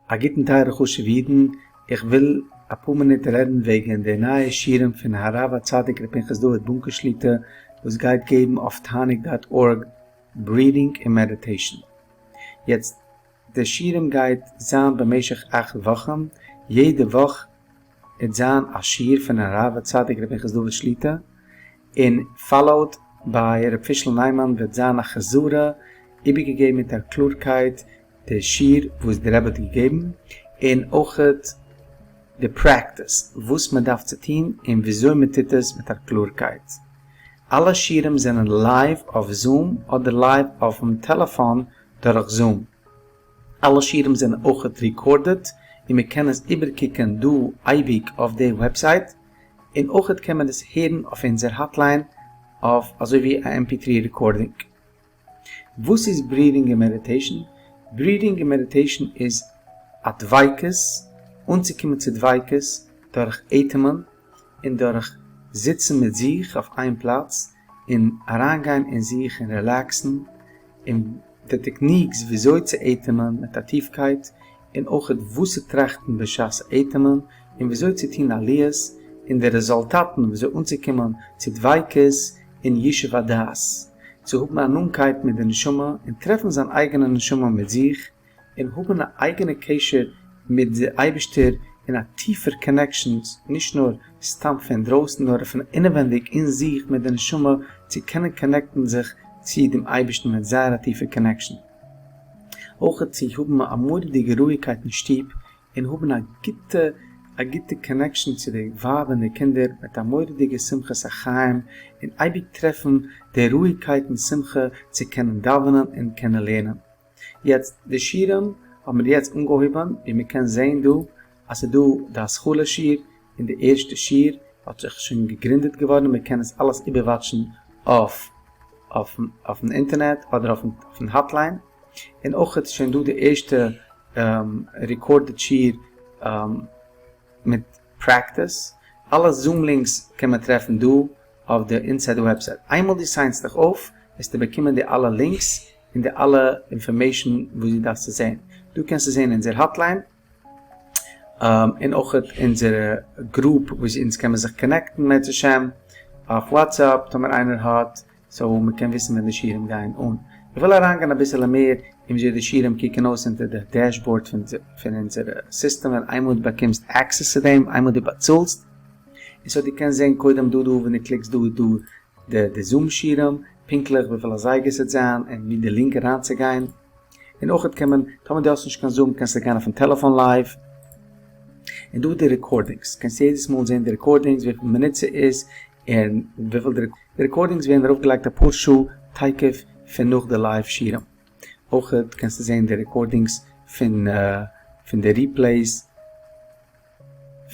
א גוטן טייערע חשוב'ע אידן, איך וויל אפאר מינוט רעדן וועגן די נייע שיעורים פון הרב הצדיק ר' פנחס דוד בונקע שליטא וואס גייט געבן אויף תענוג dot org breathing און meditation. יעצט די שיעורים גייט זיין במשך אכט וואכן, יעדע וואך וועט זיין א שיעור פון הרב הצדיק ר' פנחס דוד שליטא, און followed by ר' פישל ניימאן וועט זיין א חזרה איבערגעגעבן מיט א קלארקייט די שיעור וואס די רבי האט געגעבן, און אויכעט די practice וואס מען דארף צו טון און וויאזוי מען טוט עס מיט א קלארקייט. אלע שיעורים זענען live אויף Zoom אדער live אויפן טעלעפאן דורך Zoom. אלע שיעורים זענען אויכעט recorded און מען קען עס איבערקוקען דא אייביג אויף די website, און אויכעט קען מען עס הערן אויף אונזער hotline אויף אזוי ווי א MP3 recording. וואס איז breathing און meditation? breathing און meditation איז א דביקות, אנצוקומען צו דביקות דורך אטעמען און דורך זיצן מיט זיך אויף איין פלאץ און אריינגיין אין זיך און relax ן, און די techniques וויאזוי צו אטעמען מיט א טיפקייט, און אויכעט וואס צו טראכטן בשעת אטעמען, און וויאזוי צו טון עליות, און די רעזולטאטן וויאזוי אנצוקומען צו דביקות און ישוב הדעת, צו האבן א נאנקייט מיט די נשמה און טרעפן זיין אייגענע נשמה מיט זיך, און האבן א אייגענע קשר מיט די אייבישטער און א טיפער connection נישט נאר סתם פון דרויסן נאר פון אינעווענדיג אין זיך מיט די נשמה צו קענען connect ן זיך צו דעם אייבישטן מיט זייער א טיפע connection. אויך צו האבן א מורא'דיגע רואיגקייט אין שטוב און האבן א גוטע א גוטע connection צו די ווייב און די קינדער מיט א מורא'דיגע שמחת החיים און אייביג טרעפן די רואיגקייט און שמחה צו קענען דאווענען און קענען לערנען. יעצט די שיעורים האבן מיר יעצט אנגעהויבען ווי מען קען זעהן דא אז ס'איז דא די התחלה שיעור און די ערשטע שיעור האט זיך שוין געגרינדעט געווארן מען קען עס אלעס איבערוואטשן אויף אויפן אינטערנעט אדער אויפן hotline און אויך איז שוין דא די ערשטע recorded שיעור מיט practice, אלע Zoom links קען מען טרעפן דא אויף די אינסייד website, איינמאל דו sign סט דיך אויף וועסטו באקומען די אלע links און די אלע information וואס דו דארפסט צו זען, דא קענסטו זען אונזער hotline און אויך אונזערע group וואס אונז קען מען זיך connect ן מערצעשעם אויף WhatsApp טאמער איינער האט so מען קען וויסן ווען די שיעורים גייען אן. איך וויל אריינגיין אביסעלע מער אין וויאזוי די שיעורים קוקן אויס אונטער די dashboard פון פון אונזער סיסטעם ווען איינמאל דו באקומסט access צו דעם איינמאל דו באצאלסט און so דו קענסט זען קודם דא דא ווען דו click סט דא דא די די Zoom שיעורים פונקטליך וויפיל אזייגער ס'וועט זיין און ווי די link אריינצוגיין און אויכעט קען מען טאמער דו האסט נישט קיין Zoom קענסטו גיין אויפן טעלעפאן live און דא די recordings קענסט יעדעס מאל זען די recordings וויפיל מינוט ס'איז און וויפיל די recordings ווערן ארויפגעלייגט אפאר שעה תיכף פון נאך די live שיעורים. אויכעט קענסטו זעהן די recordings פון פון די replays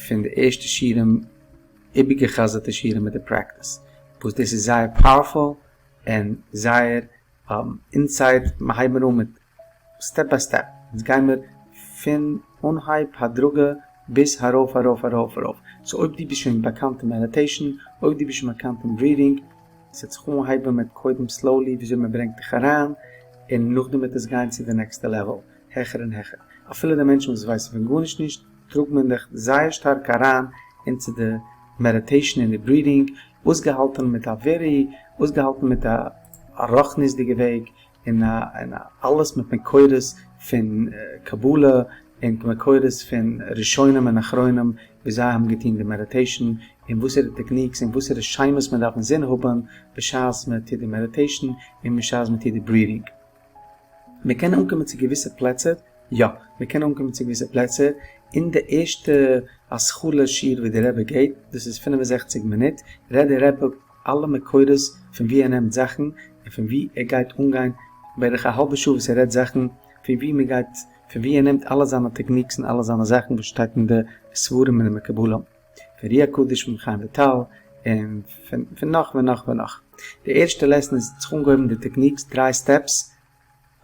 פון די ערשטע שיעורים איבערגעחזר'טע שיעורים מיט די practice וואס דאס איז זייער powerful און זייער inside מ'הייבן אן מיט step by step, אונז גיימער פון אנהייב הדרגה ביז ארויף ארויף ארויף ארויף, so אויב דו ביסט שוין באקאנט אין meditation, אויב דו ביסט שוין באקאנט אין breathing, ס'וועט זיך אנהייבן מיט קודם slowly וויאזוי מען ברענגט דיך אריין, און נאכדעם וועט עס גיין צו די נעקסטע level, העכער און העכער, אפילו די מענטשן וואס ווייסן פון גארנישט נישט, טראגט מען דיך זייער שטארק אריין into די meditation און די breathing, אויסגעהאלטען מיט א very אויסגעהאלטן מיט א רוחניות'דיגע וועג, און אלעס מיט מקורות פון קבלה און מקורות פון ראשונים און אחרונים ווי זיי האבן געטון די meditation און וואסערע techniques און וואסערע שמות מען דארף אינזין האבן בשעת מען טוט די meditation און בשעת מען טוט די breathing. מען קען אנקומען צו געוויסע פלעצער, יא, מען קען אנקומען צו געוויסע פלעצער, אין די ערשטע התחלה שיעור ווי די רבי געבט, דאס איז 65 מינוט, רעדט די רבי אלע מקורות פון ווי ער נעמט זאכן און פון ווי ער גייט אנגיין בערך א האלבע שעה וואס ער רעדט זאכן פון ווי מען גייט פון ווי ער נעמט אלע זיינע techniques און אלע זיינע זאכן וואס שטייט אין די ספרים און די מקובלים פון אר"י הקדוש פון חיים וויטאל און פון פון נאך ונאך ונאך. די ערשטע lesson איז זיך אנגעהויבן די techniques דריי steps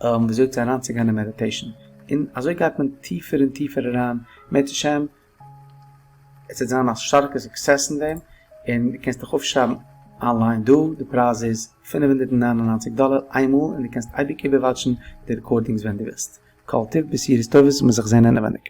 וויאזוי צו אריינצוגיין אין meditation און אזוי גייט מען טיפער און טיפער אריין אם ירצה השם עס וועט זיין א שטארקע success אין דעם, און דו קענסט דיך אויפשרייבן אנליין דא, די פרייז איז 599 דאלער איינמאל, און דו קענסט אייביג איבערוואטשן די recordings ווען דו ווילסט. כל טוב, בשורות טובות, מיר זיך זען אינעווייניג.